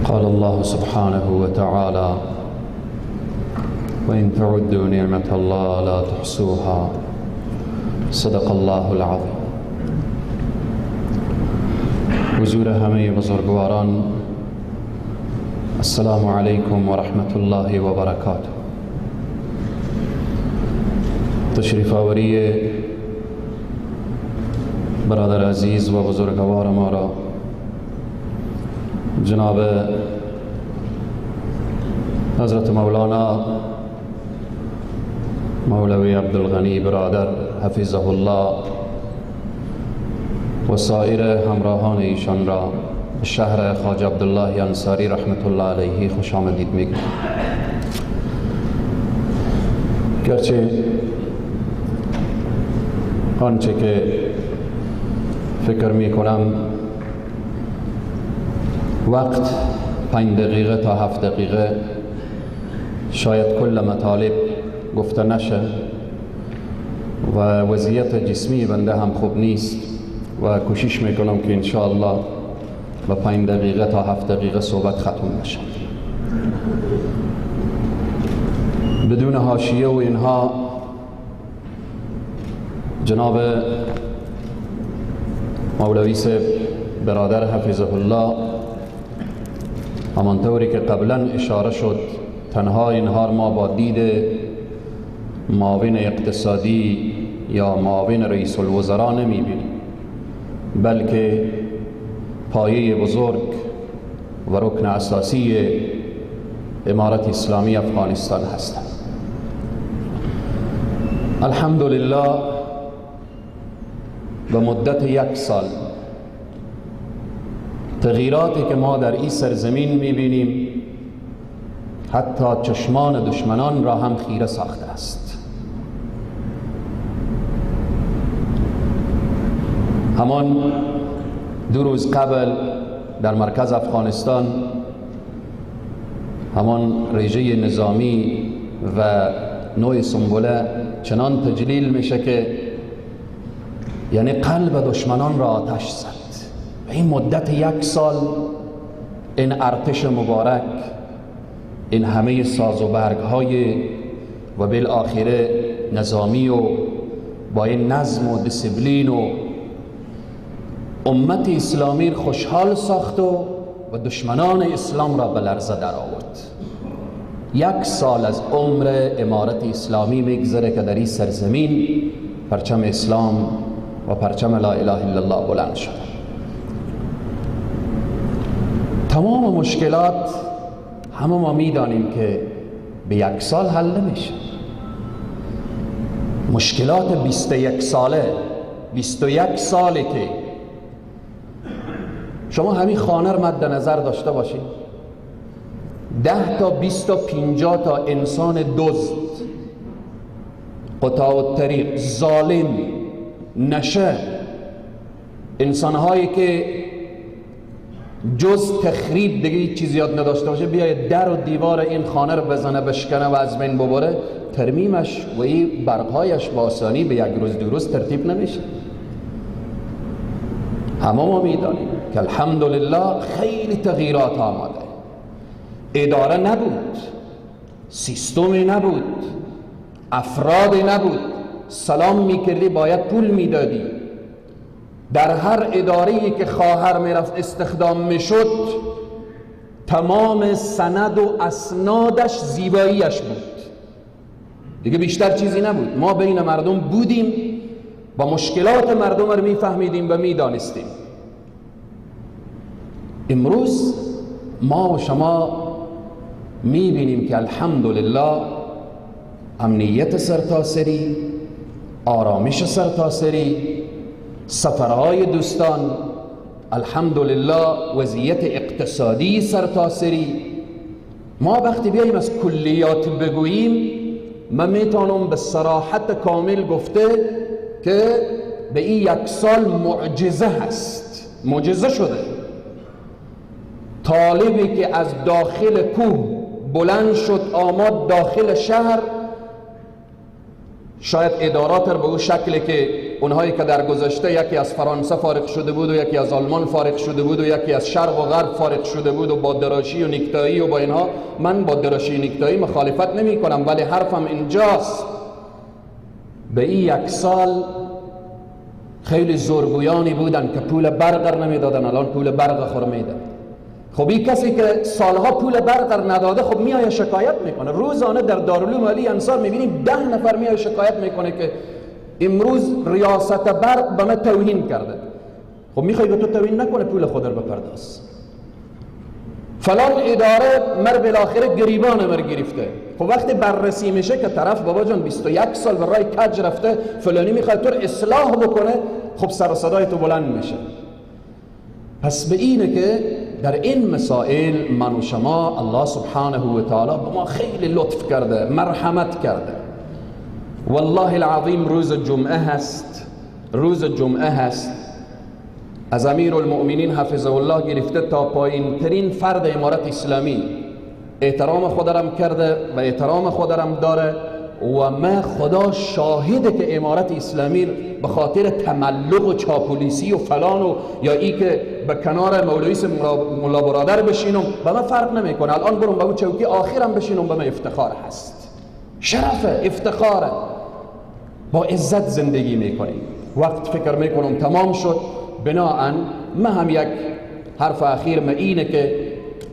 قال الله سبحانه وتعالى: وإن تعدوا نعمة الله لا تحصوها. صدق الله العظیم. حضور همه بزرگواران، السلام علیکم و رحمت الله و برکاته. تشریف آوری برادر عزیز و بزرگوار ما را جناب حضرت مولانا مولوی عبدالغنی برادر حفظه الله و سایر همراهان ایشان را به شهر خواجه عبدالله انصاری رحمت الله علیه خوش آمدید میگم. گرچه آنچه که فکر میکنم وقت 5 دقیقه تا 7 دقیقه شاید کل مطالب گفته نشه و وضعیت جسمی بنده هم خوب نیست و کوشش میکنم که انشاءالله با 5 دقیقه تا 7 دقیقه صحبت ختم بشه بدون حاشیه و اینها. جناب مولوی صاحب برادر حفظه الله، همانطوری که قبلا اشاره شد، تنها اینها ما با دید معاون اقتصادی یا معاون رئیس الوزراء نمیبینیم، بلکه پایه بزرگ و رکن اساسی امارت اسلامی افغانستان هستند. الحمدلله به مدت 1 سال تغییراتی که ما در این سرزمین میبینیم حتی چشمان دشمنان را هم خیره ساخته است. همان 2 روز قبل در مرکز افغانستان همان رژه نظامی و نوع سنبله چنان تجلیل میشه که یعنی قلب دشمنان را آتش زد. و این مدت 1 سال این ارتش مبارک، این همه ساز و برگ های و بالآخره نظامی و با این نظم و دیسپلین و امت اسلامی خوشحال ساخت و دشمنان اسلام را به لرزه در آورد. 1 سال از عمر امارت اسلامی میگذره که در این سرزمین پرچم اسلام و پرچم لا اله الا الله بلند شد. تمام مشکلات همه ما میدانیم که به 1 سال حل نمیشه. مشکلات 21 ساله، 21 ساله که شما همین خانه رو مد نظر داشته باشید، 10 تا 20 تا 50 تا انسان دزد، قطاع الطریق، ظالم، نشه، انسانهایی که جز تخریب دیگه هیچ چیز یاد نداشته باشه، بیاید در و دیوار این خانه رو بزنه، بشکنه و از بین ببره، ترمیمش و این برقهایش با آسانی به 1 روز 2 روز ترتیب نمیشه. همه ما میدانیم که الحمدلله خیلی تغییرات آمده. اداره نبود، سیستمی نبود، افراد نبود، سلام میکردی باید پول میدادی. در هر اداره‌ای که خواهر میرفت استخدام میشد، تمام سند و اسنادش زیباییش بود، دیگه بیشتر چیزی نبود. ما بین مردم بودیم با مشکلات مردم رو میفهمیدیم و میدانستیم. امروز ما و شما میبینیم که الحمدلله امنیت سرتاسری، آرامش سرتاسری، سفرهای دوستان، الحمدلله وضعیت اقتصادی سرتاسری. ما وقتی بیاییم از کلیات بگوییم، من میتونم به صراحت کامل گفته که به این 1 سال معجزه هست، معجزه شده. طالبی که از داخل کوه بلند شد آمد داخل شهر، شاید ادارات رو به اون شکلی که اونهایی که در گذشته یکی از فرانسه فارغ شده بود و یکی از آلمان فارغ شده بود و یکی از شرق و غرب فارغ شده بود و با دراشی و نیکتایی و با اینها، من با دراشی و نیکتایی مخالفت نمی کنم، ولی حرفم اینجاست، به این یک سال خیلی زورگویانی بودن که پول برق نمیدادن، الان پول برق خور میدن. خب این کسی که سالها پول برق نداده، خب میایه شکایت میکنه. روزانه در دارالعلوم علی انصار میبینیم 10 نفر میایه شکایت میکنه که امروز ریاست برق به من توهین کرده. خب میخوای به تو توهین نکنه، پول خود رو بپرداز. فلان اداره مر بالاخره گریبان مر گرفته. خب وقتی بررسی میشه که طرف بابا جان 21 سال برای کج رفته، فلانی میخواد تو اصلاح بکنه، خب سر و صدای تو بلند میشه. پس به اینه که در این مسائل من و شما الله سبحانه و تعالی به ما خیلی لطف کرده، مرحمت کرده. والله العظیم روز جمعه هست، روز جمعه هست، از امیر المؤمنین حفظه الله گرفته تا پایین ترین فرد امارت اسلامی احترام خودم کرده و احترام خودم داره و ما خدا شاهده که امارت اسلامی به خاطر تملق و چاپولیسی و فلان و یا ای که به کنار مولوی ملا برادر بشینم به من فرق نمیکنه، الان برم به اون چوکی آخرم بشینم به من افتخار هست، شرف، افتخاره، با عزت زندگی میکنیم. وقت فکر میکنم تمام شد. بناهن ما هم یک حرف اخیر ما اینه که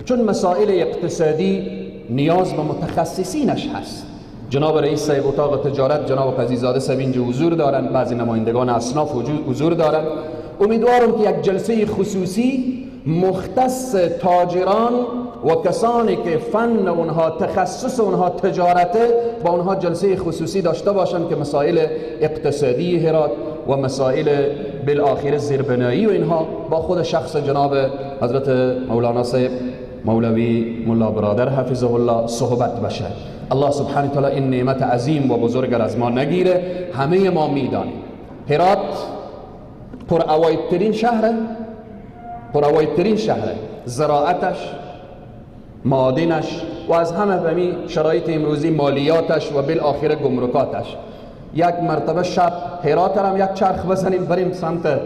چون مسائل اقتصادی نیاز به متخصصینش هست، جناب رئیس صاحب اتاق تجارت جناب قضیزاده صاحب اینجا حضور دارن، بعضی نمایندگان اصناف حضور دارن. امیدوارم که یک جلسه خصوصی مختص تاجران و کسانی که فن اونها، تخصص اونها تجارته، با اونها جلسه خصوصی داشته باشن که مسائل اقتصادی هرات و مسائل بالآخره زیربنایی و اینها با خود شخص جناب حضرت مولانا صاحب مولوی ملا برادر حفظه الله صحبت بشه. الله سبحانه وتعالی این نعمت عظیم و بزرگ از ما نگیره. همه ما میدانیم هرات پرعوایدترین شهره، پرعوایدترین شهره، زراعتش، معادنش و از همه بمی شرایط امروزی مالیاتش و بالآخره گمرکاتش. یک مرتبه شب هرات هم یک چرخ بزنیم بریم سمت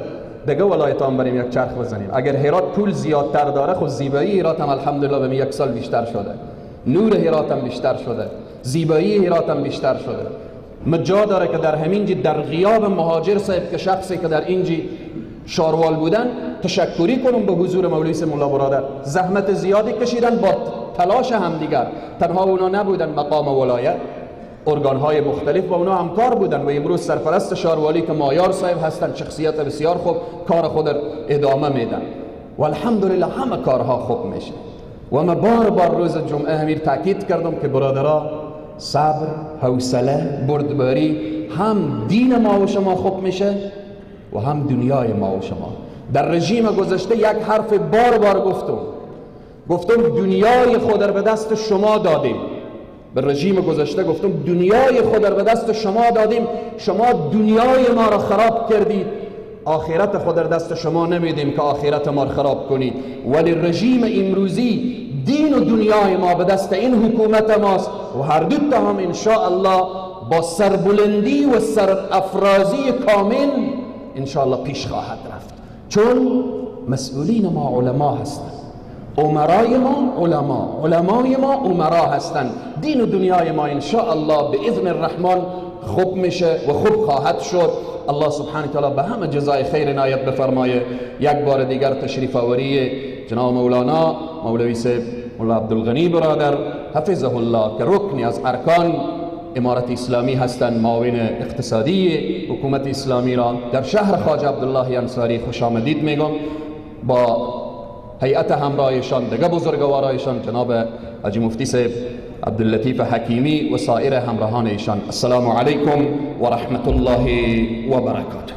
دیگه ولایت هم بریم یک چرخ بزنیم. اگر هرات پول زیادتر داره، خب زیبایی هرات هم الحمدلله به یک سال بیشتر شده، نور هرات هم بیشتر شده، زیبایی هرات هم بیشتر شده. مجا داره که در همینجی در غیاب مهاجر صاحب که شخصی که در اینجی شاروال بودن تشکری کنم به حضور مولوی ملا برادر، زحمت زیادی کشیدن با تلاش همدیگر. تنها اونا نبودن، مقام ولایت، ارگان‌های مختلف با اونا همکار بودن و امروز سرپرست شاروالی که مایار صاحب هستند، شخصیت بسیار خوب، کار خود ادامه میدن و الحمدلله همه کارها خوب میشه. و من بار بار روز جمعه همیر تاکید کردم که برادرها صبر، حوصله، بردباری، هم دین ما و شما خوب میشه و هم دنیای ما و شما. در رژیم گذشته یک حرف بار بار گفتم دنیای خود را به دست شما دادیم. به رژیم گذشته گفتم دنیای خود را به دست شما دادیم، شما دنیای ما را خراب کردید، آخرت خود را دست شما نمیدیم که آخرت ما را خراب کنید. ولی رژیم امروزی دین و دنیای ما به دست این حکومت ماست و هر دو تا هم انشاءالله با سربلندی و سرافرازی کامل انشاءالله پیش خواهد رفت، چون مسئولین ما علما هستند، امرای ما علما، علمای ما امرا هستند. دین و دنیای ما انشاءالله به اذن الرحمن خوب میشه و خوب خواهد شد. الله سبحانه تعالی به همه جزای خیر عنایت بفرمایه. یک بار دیگر تشریف آوری جناب مولانا مولوی صاحب مولا عبدالغنی برادر حفظه الله که رکنی از ارکان امارت اسلامی هستند، معاون اقتصادی حکومت اسلامی را در شهر خواجه عبدالله انصاری خوش آمدید میگم، با هیئت همراهشان، دیگه بزرگوارایشان جناب حاجی مفتی صاحب عبداللطیف حکیمی و سایر همراهان ایشان. السلام علیکم و رحمت الله و برکاته.